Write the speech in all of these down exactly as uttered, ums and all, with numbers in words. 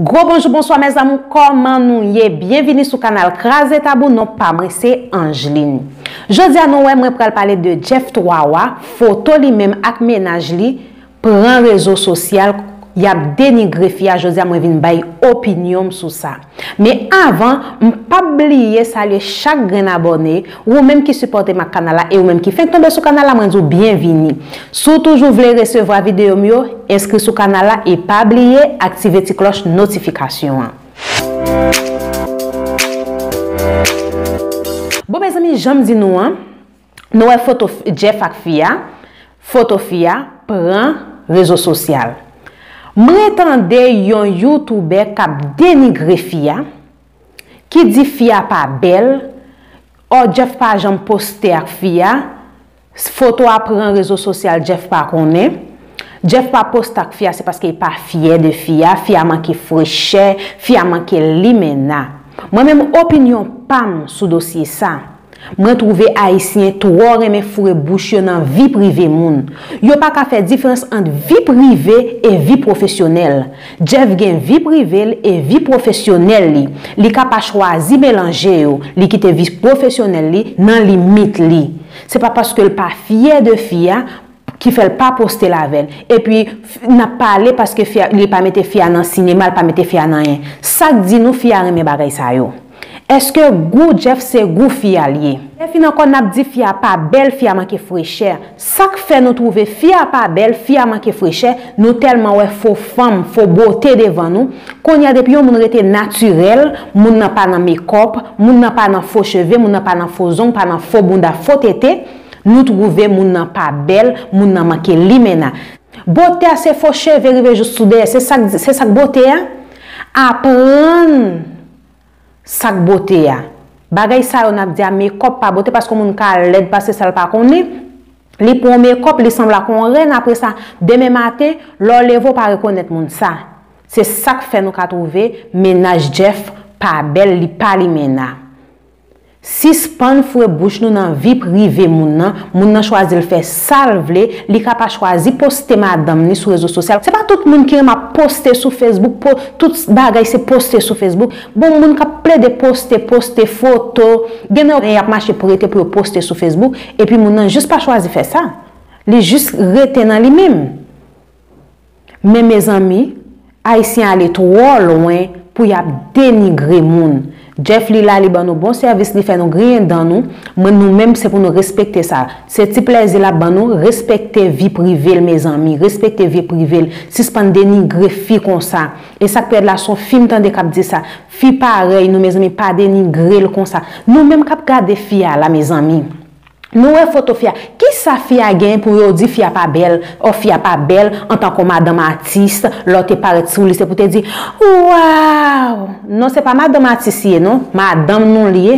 Gwo bonjou, bonswa, mes amours, kòman nou ye? Byenvini sou kanal Kraze Tabou, non pa mwen se Angeline. Jodi a nou wè mwen pral pale de Jeff Twawa, foto li menm ak mennaj li pran rezo sosyal, y ap denigre fi a. Jodi a mwen vin bay opinyon m sou sa. Men avan, m p ap bliye salye chak grenn abòne, ou menm ki sipòte m ak kanal la e ou menm ki fenk tonbe sou kanal la, mwen di w byenvini. Si w toujou vle resevwa videyo m yo, enskri sou kanal la e pa bliye aktive ti klòch notifikasyon an. Bon, mezanmi, jan m di nou an, nou wè foto f- Jeff ak fi a, foto fi a pran rezo sosyal. Mwen tande yon youtubè k ap denigre fi a, ki di fi a pa bèl, ò Jeff pa janm poste ak fi a, foto a pran rezo sosyal, Jeff pa konnen. Jeff pa poste ak fi a, se paske li pa fyè de fi a, fi a manke frechè, fi a manke limena. Mwen menm, opinyon pa m sou dosye sa. Mwen twouve Ayisyen twò renmen foure bouch yo nan vi prive moun. Yo pa ka fè diferans ant vi prive e vi pwofesyonèl. Jeff gen vi prive l e vi pwofesyonèl li. Li ka pa chwazi melanje yo. Li kite vi pwofesyonèl li nan limit li. Se pa paske l pa fyè de fi a ki fè l pa poste l avè l. Epi, f- n ap pale paske fi a- li pa mete fi a nan sinema, li pa mete fi a nan anyen. Sa k di nou fi a renmen bagay sa yo? Èske gou Jeff se gou fi a l ye? Lè fin ankò, n ap di fi a pa bèl, fi a manke frechè. Sa k fè nou twouve fi a pa bèl, fi a manke frechè, nou tèlman wè fo fanm, fo bote devan nou. Kounye a, depi yon moun rete natirèl, moun nan pa nan mekòp, moun nan pa nan fo cheve, moun nan pa nan fo zong, pa nan fo bounda, fo tete, nou twouve moun nan pa bèl, moun nan manke limena. Bote a se fo cheve rive jous sou dèyè, se sa k- se sa k bote a? Aprann sa k bote a. Bagay sa yo n ap di a, mekòp pa bote, paske yon moun ka lèd pase sa l pa konnen. Li pran yon mekòp, li sanble ak yon rèn, apre sa, demen maten, lè w leve, w pa rekonèt moun sa. Se sa k fè nou ka twouve mennaj Jeff pa bèl, li pa limena. Sispann foure bouch nou nan vi prive moun nan. Moun nan chwazi l fè sa l vle. Li ka pa chwazi poste madanm ni sou rezo sosyal. Se pa tout moun ki renmen ap poste sou Facebook, po, tout bagay se poste sou Facebook. Bon, moun k ap plede poste, poste foto. Gen nan yo, y ap mache prete pou yo poste sou Facebook. Epi moun nan jis pa chwazi fè sa. Li jis rete nan li menm. Men mezanmi, Ayisyen ale twò lwen pou y ap denigre moun. Jeff li la, li ban nou bon sèvis, li fè nou griyen dan nou. Mwen, nou menm, se pou nou respekte sa. Se ti plèzi l ap ban nou, respekte vi prive l, mezanmi. Respekte vi prive l. Sispann denigre fi konsa. E sa k pi rèd la, se yon fi m tande k ap di sa. Fi parèy nou, mezanmi, pa denigre l konsa. Nou menm k ap gade fi a la, mezanmi. Nou wè foto fi a. Kisa fi a gen pou yo di fi a pa bèl? Ò, fi a pa bèl antanke yon madanm atis, lè w te parèt sou li, se pou te di, waw! Non, se pa madanm atis li ye, non. Madanm nou li ye.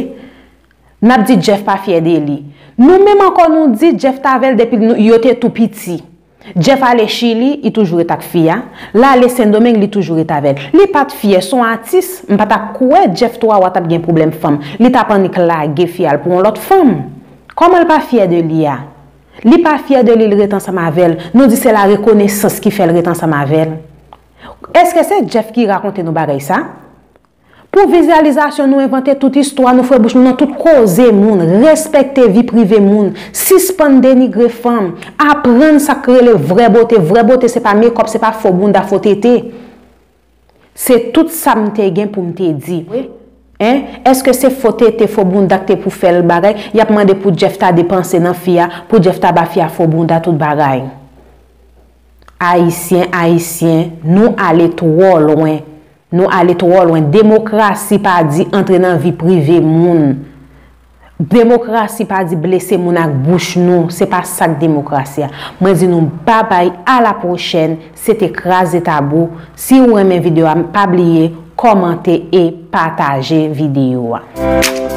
N ap di Jeff pa fyè de li. Nou menm ankò, nou di Jeff t avè l depi nou- yo te tou piti. Jeff ale Chili, li toujou ret ak fi a. L ale Sendomeng, li toujou ret avè l. Li pa t fyè, se yon atis. M pa t ap kwè Jeff Twawa t ap gen pwoblèm fanm. Li t ap annik lage fi a l pou yon lòt fanm. Kòman l pa fyè de li a? Li pa fyè de li, l ret ansanm avè l. Nou di se la rekonesans ki fè l ret ansanm avè l. Èske se Jeff ki rakonte nou bagay sa? Pou vizyalizasyon, nou envante tout istwa, nou foure bouch nou nan tout koze moun. Respekte vi prive moun. Sispann denigre fanm. Aprann sa k rele vrè bote. Vrè bote, se pa mekòp, se pa fo bounda, fo tete. Se tout sa m te gen pou m te di. Wi. Hein? Èske se fo tete, fo bounda k te pou fè l bagay? Y ap mande pou Jeff ta depanse nan fi a, pou Jeff ta ba fi a fo bounda, tout bagay. Ayisyen, Ayisyen, nou ale twò lwen. Nou ale twò lwen. Demokrasi pa di antre nan vi prive moun. Demokrasi pa di blese moun ak bouch nou. Se pa sa k demokrasi a. Mwen di nou babay, a la pwochèn. Se te Kraze Tabou. Si w renmen videyo a, pa bliye kòmante e pataje videyo a.